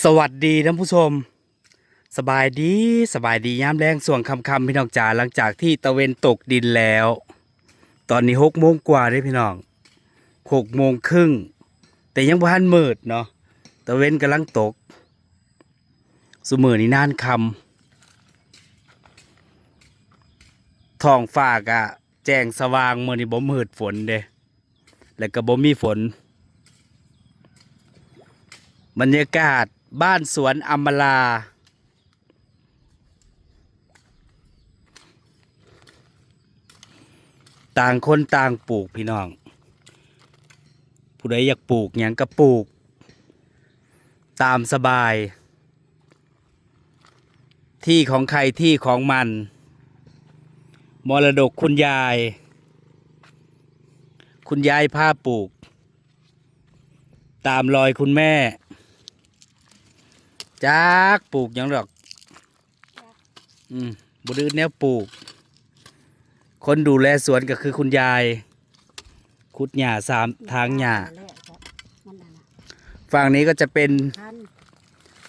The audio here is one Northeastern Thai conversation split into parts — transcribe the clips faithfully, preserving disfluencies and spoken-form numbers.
สวัสดีท่านผู้ชม สบายดี สบายดียามแลงช่วงค่ำๆ พี่น้องจ๋า หลังจากที่ตะเวนตกดินแล้ว ตอนนี้หกโมงกว่าเด้พี่น้อง หกโมงครึ่ง แต่ยังบ่ทันมืดเนาะ ตะเวนกำลังตก ซุมื้อนี้นานค่ำ ท้องฟ้าก็แจ้งสว่าง มื้อนี้บ่มืดฝนเด้ แล้วก็บ่มีฝน บรรยากาศบ้านสวนอำมาลา ต่างคนต่างปลูกพี่น้อง ผู้ใดอยากปลูกหยังก็ปลูก ตามสบาย ที่ของใครที่ของมัน มรดกคุณยาย คุณยายพาปลูก ตามรอยคุณแม่ จักปลูกหยังดอก อืม บ่ได้แนวปลูก คนดูแลสวนก็คือคุณยาย ขุดหญ้าสาม ถางหญ้า แล้วก็มันนั่นน่ะ ฝั่งนี้ก็จะเป็น พัน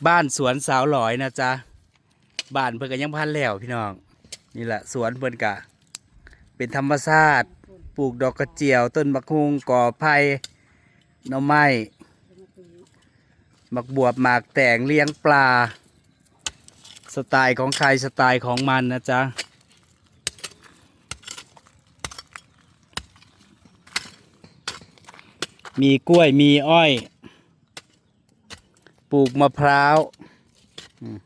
บ้านสวนสาวหลอยนะจ๊ะ บ้านเพิ่นก็ยังบ่ทันแล้วพี่น้อง นี่แหละสวนเพิ่นก็เป็นธรรมชาติ ปลูกดอกกระเจียว ต้นบักฮุ่ง กอไผ่ หน่อไม้ หมากบวบ หมากแตง เลี้ยงปลา สไตล์ของใครสไตล์ของมันนะจ๊ะ มีกล้วย มีอ้อย ปลูกมะพร้าว อืม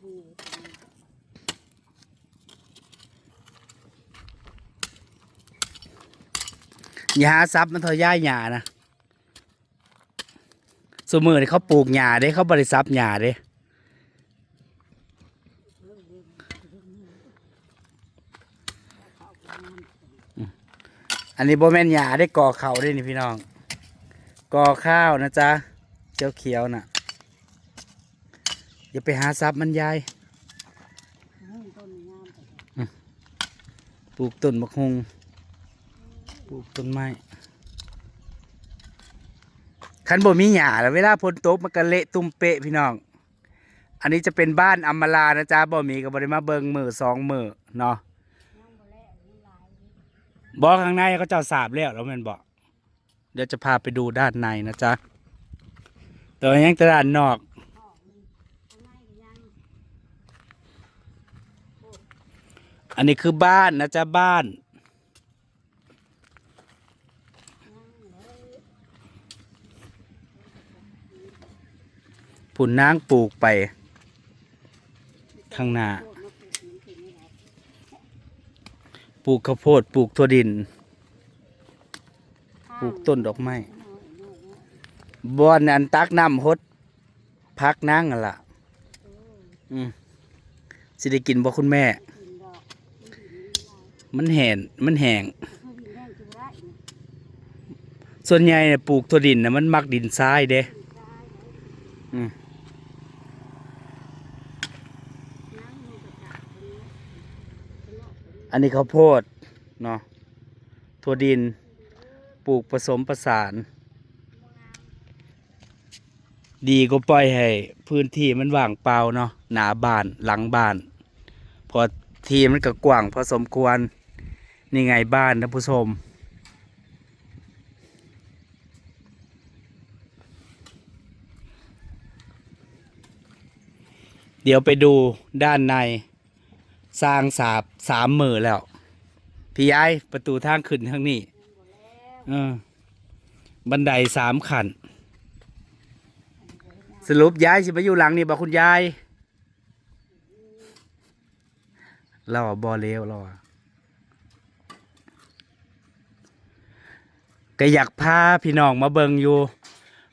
อย่าหาสับมันเถาะ ย้ายหญ้านะ ซุมื้อนี้เขาปลูกหญ้าเด้ เขาบ่ได้สับหญ้าเด้ อืม อันนี้บ่แม่นหญ้าเด้ ก่อข้าวเด้นี่พี่น้อง ก่อข้าวนะจ๊ะ เขียวๆ น่ะ อย่าไปหาสับมันยาย อืม ต้นงามจัง อืม ปลูกต้นบักฮุ่ง ปลูกต้นไม้ คันบ่มีหญ้าแล้ว เวลาฝนตกมันก็เละตุ้มเป๊ะพี่น้อง อันนี้จะเป็นบ้านอำมาลานะจ๊ะ บ่มีก็บ่ได้มาเบิ่งมื้อสองมื้อเนาะ บ่ ข้างในเขาเจ้าสาบแล้ว แล้วแม่นบ่ เดี๋ยวจะพาไปดูด้านในนะจ๊ะ แต่ว่ายังแต่ด้านนอก อันนี้คือบ้านนะจ๊ะ บ้าน ผุ่นนางปลูกไป ข้างหน้า ปลูกข้าวโพด ปลูกถั่วดิน ปลูกต้นดอกไม้ บ่อนอันตักน้ำหดผักนางนั่นล่ะ อืม สิได้กินบ่คุณแม่ มันแห้ง มันแห้ง ส่วนใหญ่เนี่ยปลูกถั่วดินน่ะ มันมักดินทรายเด้ อืม อันนี้ข้าวโพดเนาะ ถั่วดิน ปลูกผสมผสาน ดีกว่าปล่อยให้พื้นที่มันว่างเปล่าเนาะ หน้าบ้าน หลังบ้าน เพราะที่มันก็กว้างพอสมควร นี่ไงบ้านท่านผู้ชม เดี๋ยวไปดูด้านใน สร้างสาบสามมื้อแล้ว พี่ยาย ประตูทางขึ้นทางนี้ เออ บันไดสามขั้น สรุปยายสิไปอยู่หลังนี่บ่คุณยาย เราอะบ่เลว เราอะ ก็อยากพาพี่น้องมาเบิ่งอยู่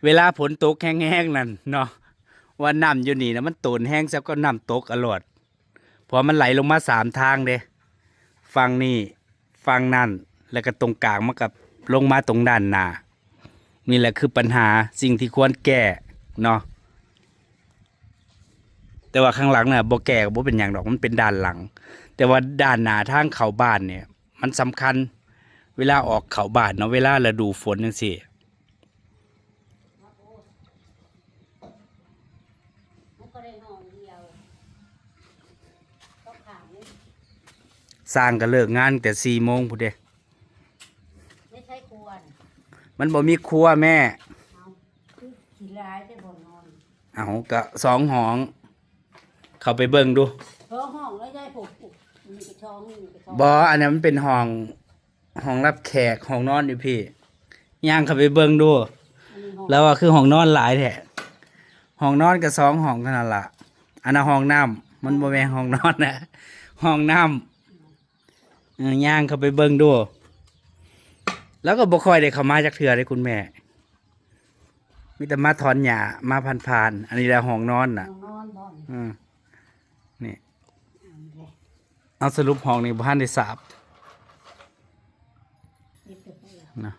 เวลาฝนตกแฮงๆ นั่นเนาะ ว่าน้ำอยู่นี่นะมันโตนแฮง ซะก็น้ำตกอลอด เพราะมันไหลลงมาสามทางเด้ ฝั่งนี้ ฝั่งนั่น แล้วก็ตรงกลางมันก็ลงมาตรงด้านหน้า นี่แหละคือปัญหา สิ่งที่ควรแก้เนาะ แต่ว่าข้างหลังน่ะบ่แก้ก็บ่เป็นหยังดอก มันเป็นด้านหลัง แต่ว่าด้านหน้าทางเข้าบ้านเนี่ย มันสำคัญ เวลาออกเข้าบ้านเนาะ เวลาฤดูฝนจังซี้ มัน ต่างก็เลิกงานแต่สี่โมงพุ้นเด้ ไม่ใช่ครัวน่ะ มันบ่มีครัวแม่ เอา คือขี้ร้ายแต่บ่นอน เอาก็สองห้อง เข้าไปเบิ่งดู สองห้องแล้วยายผม นี่ก็ช่อง นี่ก็ช่อง บ่ อันนั้นมันเป็นห้อง ห้องรับแขก ห้องนอนอยู่พี้ ย่างเข้าไปเบิ่งดู อันนี้ห้อง แล้วว่าคือห้องนอนหลายแท้ ห้องนอนก็สองห้องเท่านั้นล่ะ อันนั้นห้องน้ำ มันบ่แม่นห้องนอนนะ ห้องน้ำ เออ ย่างเข้าไปเบิ่งดู แล้วก็บ่ค่อยได้เข้ามาจักเทื่อเด้คุณแม่ มีแต่มาถอนหญ้า มาผ่านๆ อันนี้แหละห้องนอนน่ะ ห้องนอนบ่อน อืม นี่ เอาเลย เอา สรุปห้องนี่บ่ทันได้สาบ เก็บไปแล้ว นะ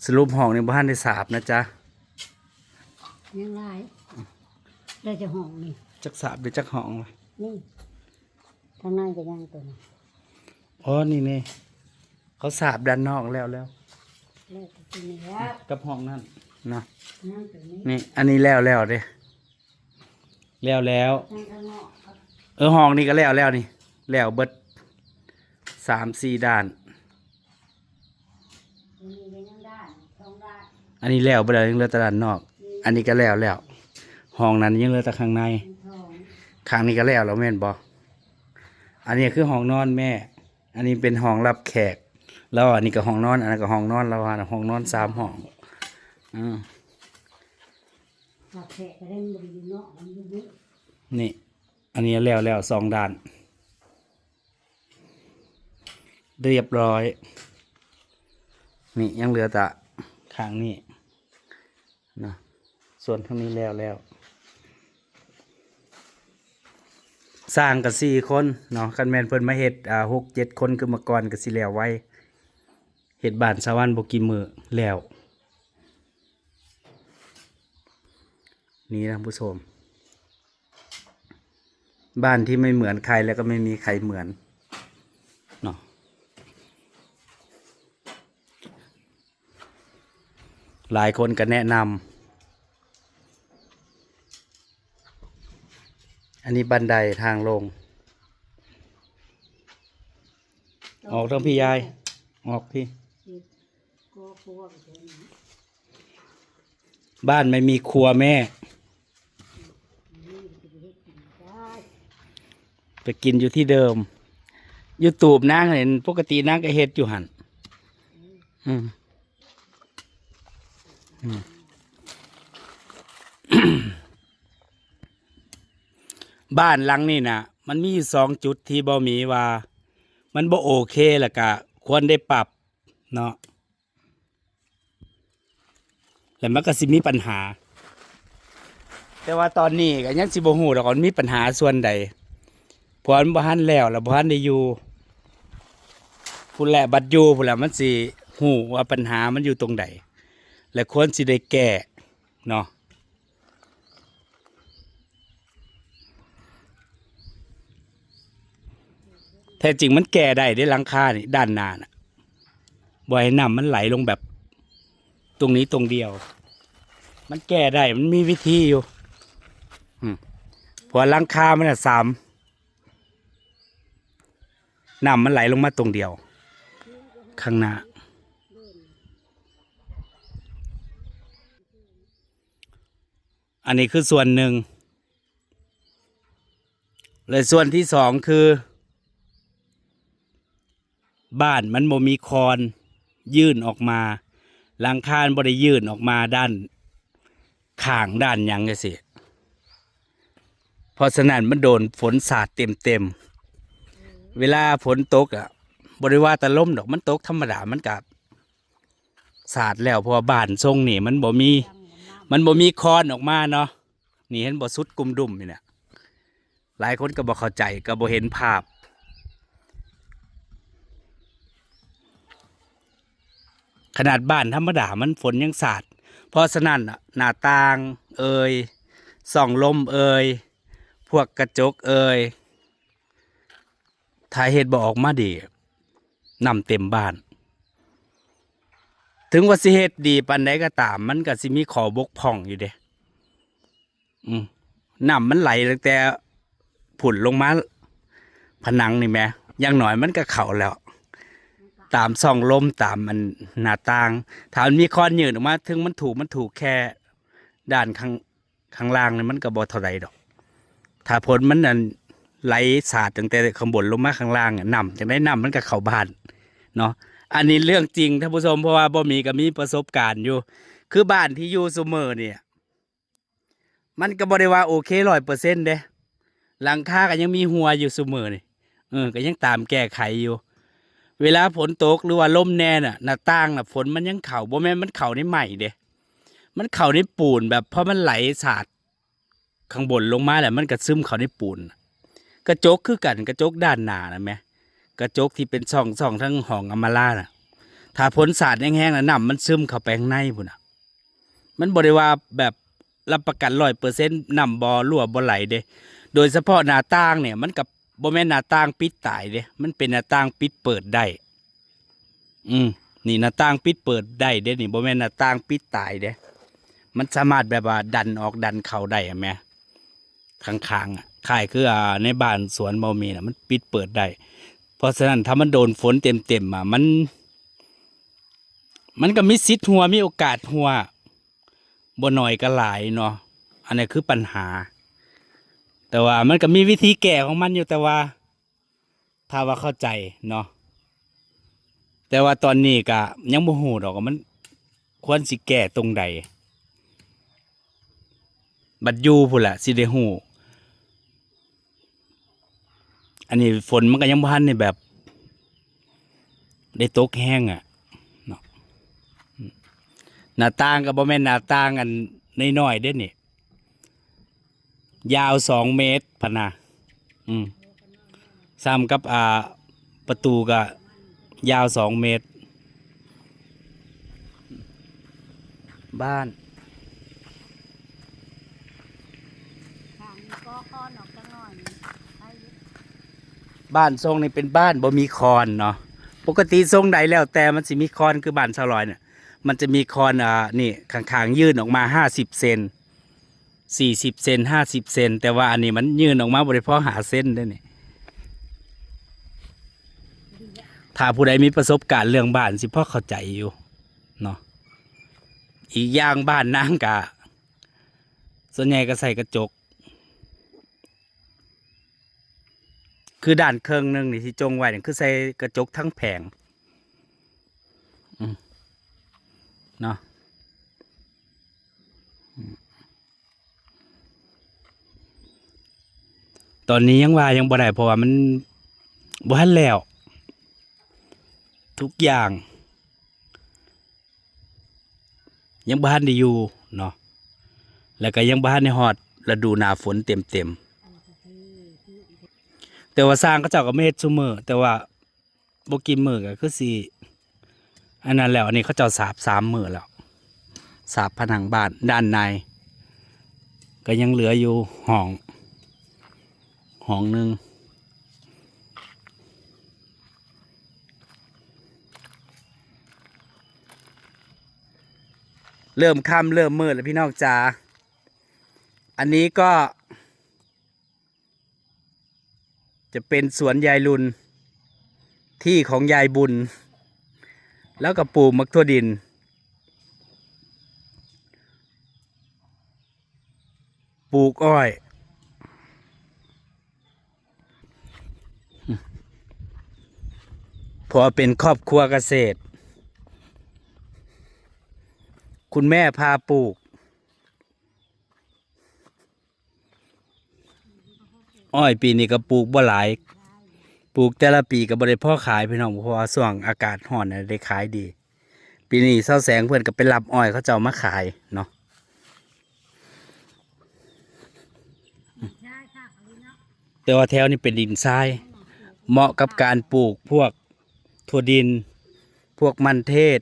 สรุปห้องนี่บ่ทันได้สาบนะจ๊ะ ยังหลาย ได้แต่ห้องนี่ จักสาบได้จักห้องวะ นี่ ข้างในก็ยังตัวนี้ อ๋อ นี่นี่ เขาสาบด้านนอกแล้วแล้ว แล้วก็ตัวนี้แล้ว กับห้องนั่นนะ นั่นตัวนี้ นี่ อันนี้แล้วแล้วเด้ แล้วแล้ว นั่นข้างนอกครับ เออ ห้องนี้ก็แล้วแล้วนี่ แล้วเบิดสามสี่ด้าน อันนี้ก็ยังด้าน สองด้าน อันนี้แล้วเบิดแล้ว ยังเหลือแต่ด้านนอก อืม อันนี้ก็แล้วแล้ว ห้องนั้นยังเหลือแต่ข้างใน ห้อง ข้างนี้ก็แล้วแล้วแม่นบ่ อันนี้คือห้องนอนแม่ อันนี้เป็นห้องรับแขก แล้วอันนี้ก็ห้องนอน อันนั้นก็ห้องนอน แล้วว่าห้องนอนสามห้อง อืม รับแขกก็ได้ มันบ่ได้อยู่นอก มันอยู่นี่ นี่ อันนี้แล้วแล้วสองด้าน เรียบร้อย นี่ยังเหลือแต่ข้างนี้นะ ส่วนข้างนี้แล้วแล้ว สร้างก็สี่คนเนาะ คันแม่นเพิ่นมาเฮ็ด อ่า หกเจ็ดคนคือเมื่อก่อนก็สิแล้วไว เฮ็ดบ้านสะวันบ่กี่มื้อแล้ว นี่นะท่านผู้ชม บ้านที่ไม่เหมือนใครแล้วก็ไม่มีใครเหมือนเนาะ หลายคนก็แนะนำ อันนี้บันไดทางลง ออกทางพี้ยาย ออกพี้ ก็ครัวก็จะมี บ้านไม่มีครัวแม่ ไปกินอยู่ที่เดิม YouTube นางเห็นปกตินางก็เฮ็ดอยู่หั่น อืม อืม บ้านหลังนี้น่ะ มันมีอยู่สองจุดที่บ่มีว่า มันบ่โอเค แล้วก็ควรได้ปรับเนาะ แล้วมันก็สิมีปัญหา แต่ว่าตอนนี้ก็ยังสิบ่ฮู้ดอกว่ามันมีปัญหาส่วนใด เพราะมันบ่ทันแล้ว แล้วบ่ทันได้อยู่ พู้นแหละ บัดอยู่พู้นแหละ มันสิฮู้ว่าปัญหามันอยู่ตรงใด และควรสิได้แก้เนาะ แท้จริงมันแก้ได้เด้ หลังคานี่ ด้านหน้าน่ะ บ่ให้น้ำมันไหลลงแบบตรงนี้ตรงเดียว มันแก้ได้ มันมีวิธีอยู่ อืม เพราะหลังคามันน่ะสาม น้ำมันไหลลงมาตรงเดียว ข้างหน้า อันนี้คือส่วนหนึ่ง และส่วนที่สองคือ บ้านมันบ่มีคอนยื่นออกมา หลังคามันบ่ได้ยื่นออกมาด้านข้างด้านหยังจั่งซี้ เพราะฉะนั้นมันโดนฝนสาดเต็มๆ เวลาฝนตกอะ บ่ได้ว่าแต่ลมดอก มันตกธรรมดา มันก็สาดแล้ว เพราะว่าบ้านทรงนี่มันบ่มี มันบ่มีคอนออกมาเนาะ นี่เห็นบ่ สุดกุมดุมนี่น่ะ หลายคนก็บ่เข้าใจ ก็บ่เห็นภาพ ขนาดบ้านธรรมดามันฝนยังสาด เพราะฉะนั้นน่ะ หน้าต่างเอ่ย ช่องลมเอ่ย พวกกระจกเอ่ย ถ้าเฮ็ดบ่ออกมาดี น้ำเต็มบ้าน ถึงว่าสิเฮ็ดดีปานใดก็ตาม มันก็สิมีข้อบกพร่องอยู่เด้ อืม น้ำมันไหลตั้งแต่พุ้นลงมาผนังนี่แหม อย่างน้อยมันก็เข้าแล้ว ตามช่องลม ตามอันหน้าต่าง ถ้ามันมีคอนยื่นออกมา ถึงมันถูก มันถูกแค่ด้านข้าง ข้างล่างนี่มันก็บ่เท่าใดดอก ถ้าฝนมันอันไหลสาดตั้งแต่ข้างบนลงมาข้างล่างอะ น้ำจั่งใด๋น้ำมันก็เข้าบ้านเนาะ อันนี้เรื่องจริงท่านผู้ชม เพราะว่าบ่มีก็มีประสบการณ์อยู่ คือบ้านที่อยู่ซุมื้อนี่ มันก็บ่ได้ว่าโอเคร้อยเปอร์เซ็นต์เด้ หลังคาก็ยังมีฮั่วอยู่ซุมื้อนี่ เออ ก็ยังตามแก้ไขอยู่ เวลาฝนตกหรือว่าลมแน่น่ะ หน้าต่างน่ะ ฝนมันยังเข้า บ่แม่นมันเข้าในไม้เด้ มันเข้าในปูน แบบพอมันไหลสาดข้างบนลงมาแล้ว มันก็ซึมเข้าในปูนน่ะ กระจกคือกัน กระจกด้านหน้าน่ะแหม กระจกที่เป็นช่อง ช่องทางห้องอำมาลาน่ะ ถ้าฝนสาดแฮงๆน่ะ น้ำมันซึมเข้าไปข้างในพู้นน่ะ มันบ่ได้ว่าแบบรับประกันร้อยเปอร์เซ็นต์ น้ำบ่รั่วบ่ไหลเด้ โดยเฉพาะหน้าต่างเนี่ย มันก็บ่แม่นหน้าต่างปิดตายเด้ มันเป็นหน้าต่างปิดเปิดได้ อืม นี่หน้าต่างปิดเปิดได้เด้ นี่บ่แม่นหน้าต่างปิดตายเด้ มันสามารถแบบว่าดันออกดันเข้าได้อะแหม ข้างๆอะ คล้ายคือ อ่า ในบ้านสวนบ่มีน่ะ มันปิดเปิดได้ เพราะฉะนั้นถ้ามันโดนฝนเต็มๆอะ มัน มันก็มีสิทธิ์ฮั่ว มีโอกาสฮั่ว บ่น้อยก็หลายเนาะ อันนี้คือปัญหา แต่ว่ามันก็มีวิธีแก้ของมันอยู่ แต่ว่า ถ้าว่าเข้าใจเนาะ แต่ว่าตอนนี้ก็ยังบ่ฮู้ดอกว่ามันควรสิแก้ตรงใด บัดอยู่พู้นล่ะสิได้ฮู้ อันนี้ฝนมันก็ยังบ่ทันได้แบบ ได้ตกแฮงอะเนาะ หน้าต่างก็บ่แม่นหน้าต่างอันน้อยๆเด้นี่ ยาวสองเมตรพะนะ อืม ส่ำกับ อ่า ประตูก็ยาวสองเมตร บ้าน ข้างนี้ก็คอนออกจักหน่อยหนึ่ง ใช่อยู่ บ้านทรงนี่เป็นบ้านบ่มีคอนเนาะ ปกติทรงใดแล้วแต่มันสิมีคอน คือบ้านชาวลอยเนี่ย มันจะมีคอน อ่า นี่ข้างๆยื่นออกมาห้าสิบเซน สี่สิบเซน ห้าสิบเซน แต่ว่าอันนี้มันยื่นออกมาบ่ได้พอห้าเซนเด้นี่ ถ้าผู้ใดมีประสบการณ์เรื่องบ้านสิพอเข้าใจอยู่เนาะ อีกอย่างบ้านนางกะ ส่วนใหญ่ก็ใส่กระจก คือด้านเคิ่งหนึ่งนี่ที่จงไว้นี่คือใส่กระจกทั้งแผง อืม เนาะ อืม ตอนนี้ยังว่ายังบ่ได้ เพราะว่ามันบ่ทันแล้ว ทุกอย่าง ยังบ่ทันได้อยู่เนาะ แล้วก็ยังบ่ทันได้ฮอดฤดูหน้าฝนเต็มๆ แต่ว่าช่างเขาเจ้าก็มาเฮ็ดซุมื้อ แต่ว่าบ่กี่มื้อก็คือสิ อันนั้นแล้ว อันนี้เขาเจ้าสาบสามมื้อแล้ว สาบผนังบ้านด้านใน ก็ยังเหลืออยู่ห้อง ห้องหนึ่ง เริ่มค่ำเริ่มมืดแล้วพี่น้องจ๋า อันนี้ก็ จะเป็นสวนยายลุน ที่ของยายบุญ แล้วก็ปลูกหมากถั่วดิน ปลูกอ้อย เพราะเป็นครอบครัวเกษตร คุณแม่พาปลูก อ้อยปีนี้ก็ปลูกบ่หลาย ปลูกแต่ละปีก็บ่ได้พอขายพี่น้อง เพราะว่าช่วงอากาศร้อนน่ะได้ขายดี ปีนี้ซาวแสงเพิ่นก็ไปรับอ้อยเขาเจ้ามาขายเนาะ แต่ว่าแถวนี้เป็นดินทราย เหมาะกับการปลูกพวกถั่วดิน พวกมันเทศ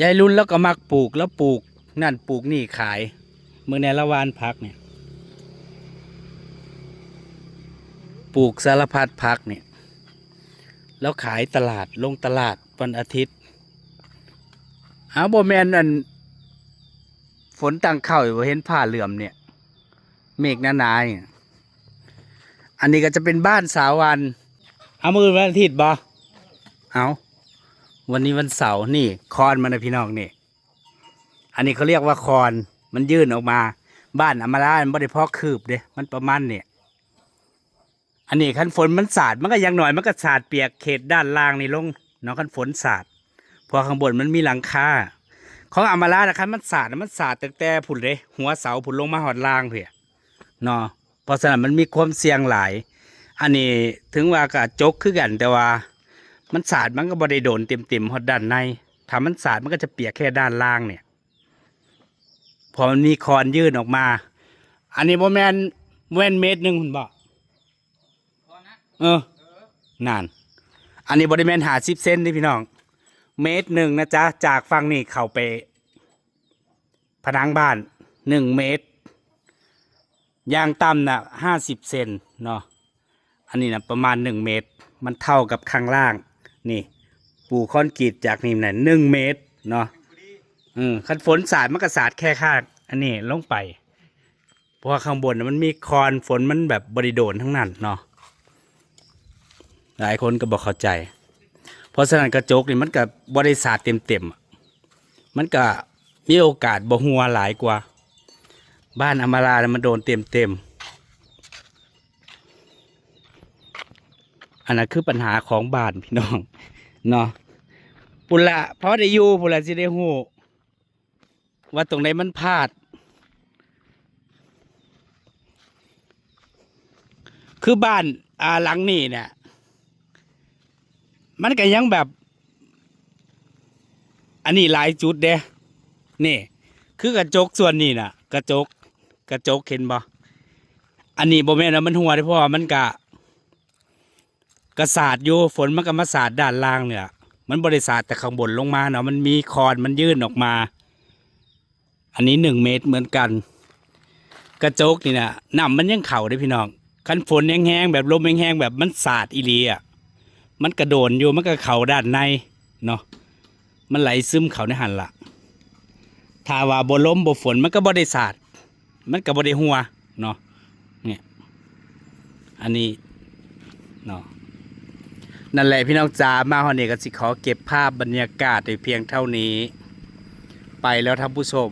ยายลุนแล้วก็มักปลูก แล้วปลูกนั่นปลูกนี่ขาย เมืองในละหว่านผักเนี่ย ปลูกสารพัดผักเนี่ย แล้วขายตลาด ลงตลาดวันอาทิตย์ เอาบ่แม่นอัน ฝนตั้งเข้าอยู่บ่ เห็นผ้าเหลือมเนี่ย เมฆหนาๆเนี่ย อันนี้ก็จะเป็นบ้านสาววัน เอา มื้อวันอาทิตย์บ่ เอา วันนี้วันเสาร์ นี่ คอนมันนะพี่น้อง นี่ อันนี้เขาเรียกว่าคอน มันยื่นออกมา บ้านอำมาลามันบ่ได้พอคืบเด้ มันประมาณเนี่ย อันนี้คันฝนมันสาด มันก็อย่างน้อยมันก็สาดเปียกเขตด้านล่างนี่ลงเนาะ คันฝนสาด เพราะข้างบนมันมีหลังคา ของอำมาลานะ คันมันสาดน่ะ มันสาดตั้งแต่พุ้นเด้ หัวเสาพุ้นลงมาฮอดล่างพี้นเนาะ เพราะฉะนั้นมันมีความเสี่ยงหลาย อันนี้ถึงว่ากระจกคือกัน แต่ว่ามันสาดมันก็บ่ได้โดนเต็มๆฮอดด้านใน ถ้ามันสาดมันก็จะเปียกแค่ด้านล่างเนี่ย เพราะมันมีคอนยื่นออกมา อันนี้บ่แม่น บ่แม่นเมตรหนึ่งพุ้นบ่ เออ นั่น อันนี้บ่ได้แม่นห้าสิบเซนนี่พี่น้อง เมตรหนึ่งนะจ๊ะ จากฝั่งนี้เข้าไปผนังบ้าน หนึ่งเมตร อย่างต่ำน่ะ ห้าสิบเซนเนาะ อันนี้นะประมาณหนึ่งเมตร มันเท่ากับข้างล่าง นี่ ปูคอนกรีตจากนี่น่ะ หนึ่งเมตรเนาะ เออ คันฝนสาดมันก็สาดแค่ข้าง อันนี้ลงไป เพราะว่าข้างบนน่ะมันมีคอน ฝนมันแบบบ่ได้โดนทั้งนั้นเนาะ หลายคนก็บ่เข้าใจ เพราะฉะนั้นกระจกนี่มันก็บ่ได้สาดเต็มๆอะ มันก็มีโอกาสบ่ฮั่วหลายกว่า บ้านอำมาลาน่ะมันโดนเต็มๆ อันนั้นคือปัญหาของบ้านพี่น้อง เนาะ พุ้นละ พอได้อยู่พุ้นละสิได้ฮู้ ว่าตรงไหนมันพลาด คือบ้าน อ่า หลังนี้เนี่ย มันก็ยังแบบ อันนี้หลายจุดเด้ นี่ คือกระจกส่วนนี้น่ะ กระจก กระจกเห็นบ่ อันนี้บ่แม่นว่ามันฮั่วเด้ เพราะว่ามันกะ กะสาดอยู่ ฝนมันก็มาสาดด้านล่างเนี่ย มันบ่ได้สาดแต่ข้างบนลงมาเนาะ มันมีคอนมันยื่นออกมา อันนี้หนึ่งเมตรเหมือนกัน กระจกนี่น่ะ น้ำมันยังเข้าเด้พี่น้อง คันฝนแฮงๆ แบบลมแฮงๆ แบบมันสาดอีหลีอะ มันกะโดนอยู่ มันกะเข้าด้านในเนาะ มันไหลซึมเข้าในหั่นล่ะ ถ้าว่าบ่ลมบ่ฝนมันก็บ่ได้สาด มันก็บ่ได้ฮั่วเนาะ เนี่ย อันนี้เนาะ นั่นแหละพี่น้องจ๋า มาฮอดนี่ก็สิขอเก็บภาพบรรยากาศไว้เพียงเท่านี้ ไปแล้วท่านผู้ชม